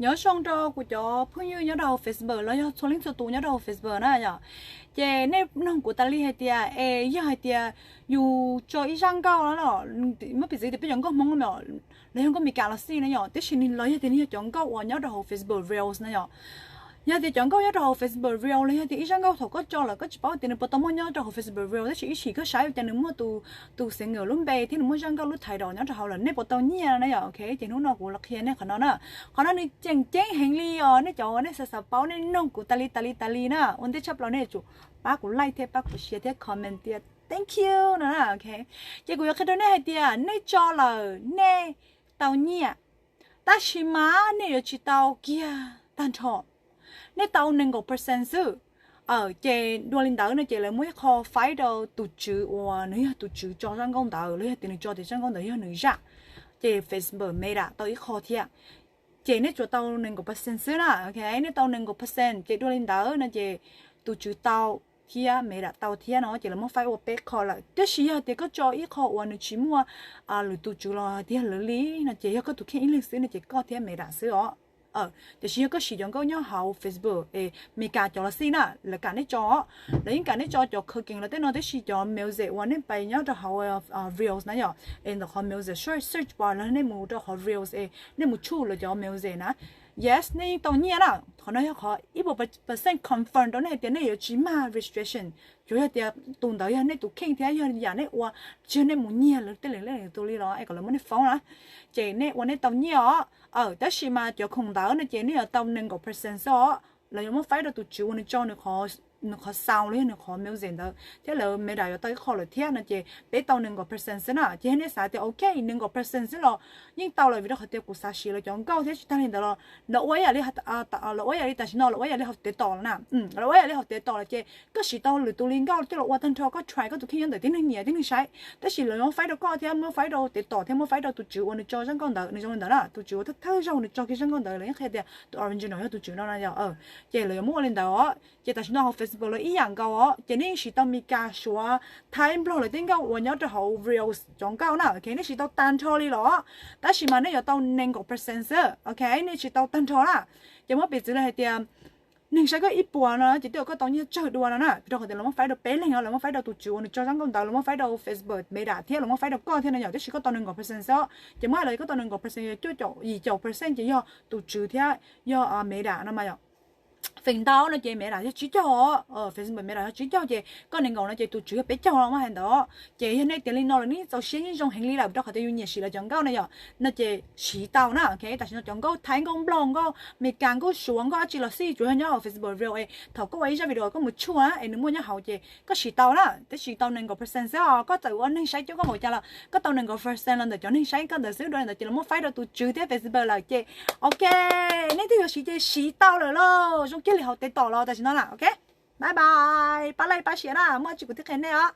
Nyob zoo rau kuv cov phooj ywg nyob rau hauv Facebook los yog txhua leej txhua tus nyob rau hauv Facebook na yom. Ces nej noog kuv tas li hais tias es yog hais tias yus tso ib zaj nkauj no, muab piv txwv tias peb cov nkauj Hmoob los yog nkauj Meskas los xij na yom, tiam sis nws los yog tias nws yog cov nkauj uas nyob rau hauv Facebook Reels na yom. Yog tias cov nkauj nyob rau hauv Facebook Reels los yog tias ib zaj nkauj thaum koj tso lawm koj tsis paub tias nws puas tau muaj nyob rau hauv Facebook Reels, tab sis ib sim koj saib ua cas nws muaj tus, tus singer lub npe thiab nws muaj zaj nkauj lub title nyob rau hauv lawm, nej puas tau nyiaj na yom. Ok, ces hnub no kuv los qhia nej qhov no na. Qhov no nws tseem ceeb heev li os, nej cov uas nej xav xav paub nej noog kuv tas li tas li tas li na, ua ntej tshaj plaws nej yuav tsum pab kuv like thiab pab kuv share thiab comment tias thank you no na. Ok, ces kuv yuav qhia rau nej hais tias nej tso lawm nej tau nyiaj, tab sis mas nej yuav tsis tau kiag tag nrho, nej tau nees nkaum percent xwb. Ces dua li ntawd no ces lawv muab ib qho faib rau tus tswv uas nws yog tus tswv tso zaj nkauj ntawd los yog tias nws tso tias zaj nkauj ntawd yog nws zaj, ces Facebook Meta tau ib qho thiab. Ces nej tsuas tau nees nkaum percent xwb na. Ok, nej tau nees nkaum percent ces dua li ntawd no ces tus tswv tau thiab Meta tau thiab no ces lawv muab faib ua peb qho lawm. Tab sis yog tias koj tso ib qho uas nws tsis muaj lwm tus tswv los tiag lawv li no ces yog koj tus kheej ib leeg xwb no ces koj thiab Meta xwb os. Tiam sis yog koj siv cov nkauj nyob hauv Facebook es Meskas cov los xij na, lawv kam nej tso. Lawv yeej kam nej tso cov khawv keev los tej no, tab sis cov music uas nej pais nyob rau hauv Reels na yom, es ntawm qhov music search bar los nej mus rau qhov Reels es nej mus tshuj lawv cov music na, yes, nej yeej tau nyiaj na. Qhov no yog qhov ib puas percent confirm rau nej hais tias nej yuav tsis mag registration. Tsuas yog tias tus ntawd yog nej tus kheej thiab yog yam nej ua, tsis yog nej mus nyiag lawv tej leej leej tus li los es kom lawv muab nej foob na, ces nej ua nej tau nyiaj os. Tab sis mas cov khoom ntawd no ces nej yuav tau nees nkaum percent xwb os. Lawv yuav muab faib rau tus tswv uas nws tso nws qhov sound los yog nws qhov music ntawd thiab lawv Meta yuav tau ib qho lawm thiab no ces peb tau nees nkaum percent xwb na. Ces yog nej xav tias ok nees nkaum percent xwb los yeej tau lawm vim rau qhov tias kuv xav siv lawv cov nkauj thiab tsis tag li ntawd los lawv ua ib yam li, lawv ua ib yam li tam sim no lawv ua ib yam li hauv TikTok los na. Lawv ua ib yam li hauv TikTok los ces koj siv tau lwm tus li nkauj coj los ua tag nrho koj try koj tus kheej nyob ntawm tib neeg nyiam tib neeg saib, tab sis lawv yuav muab faib rau koj thiab muab faib rau TikTok thiab muab faib rau tus tswv uas nws tso zaj nkauj ntawd, nws zoo li ntawd na, tus tswv uas thawj thawj zaug nws tso kiag zaj nkauj ntawd lawv yeej qhia tias tus original yog tus tswv no na yom. Ces lawv yuav muab ua li ntawd os. Ces tam sim no hauv Facebook lawv ib yam nkaus os, ces nej yeej siv tau Meskas, Suav, Thaib, Nplog lawv tej nkauj uas nyob rau hauv Reels cov nkauj na, ok, nej siv tau tag nrho li los, tab sis mas nej yuav tau nees nkaum percent xwb, ok, nej siv tau tag nrho na. Ces muab piv txwv li hais tias neeg saib koj ib puas no ces twb yog koj tau nyiaj tsawg dua no na, rau qhov tias lawv muab faib rau peb leeg os, lawv muab faib rau tus tswv uas nws tso zaj nkauj ntawd, lawv muab faib rau Facebook Meta thiab lawv muab faib rau koj thiab no yom, tab sis koj tau nees nkaum percent xwb. Ces muab hais los koj tau nees nkaum percent, cuaj caum yim caum percent ces yog tus tswv thiab yog Meta no mas yom. Feem ntau no ces Meta yog tsib caug, Facebook Meta yog tsib caug ces koj nees nkaum no ces tus tswv yog peb caug no mas hais ntawd. Ces yog nej tias li no lawm nej txaus siab yeej zoo heev li lawm rau qhov tias yus nyiam siv lawv cov nkauj na yom, no ces siv tau na. Ok, tam sim no cov nkauj Thaib, nkauj Nplog, nkauj Meskas, nkauj Suav, nkauj dab tsi los xij tsuas yog nyob hauv Facebook Reels es thaum koj ua ib zaj video koj mus tshuaj es nws muaj nyob hauv ces koj siv tau na, tab sis tau nees nkaum percent xwb os. Koj txawm ua neeg saib coob koj npaum cas los koj tau nees nkaum percent los ntawm cov neeg saib koj ntawd xwb, dua li ntawd ces lawv muab faib rau tus tswv thiab Facebook lawm ces ok, nej twb yuav siv ces siv tau lawm lauj. Zoo kiag li hauv TikTok los tam sim no na. Ok, bye bye, pab like pab share na, muaj dab tsi kuv thiaj qhia nej os.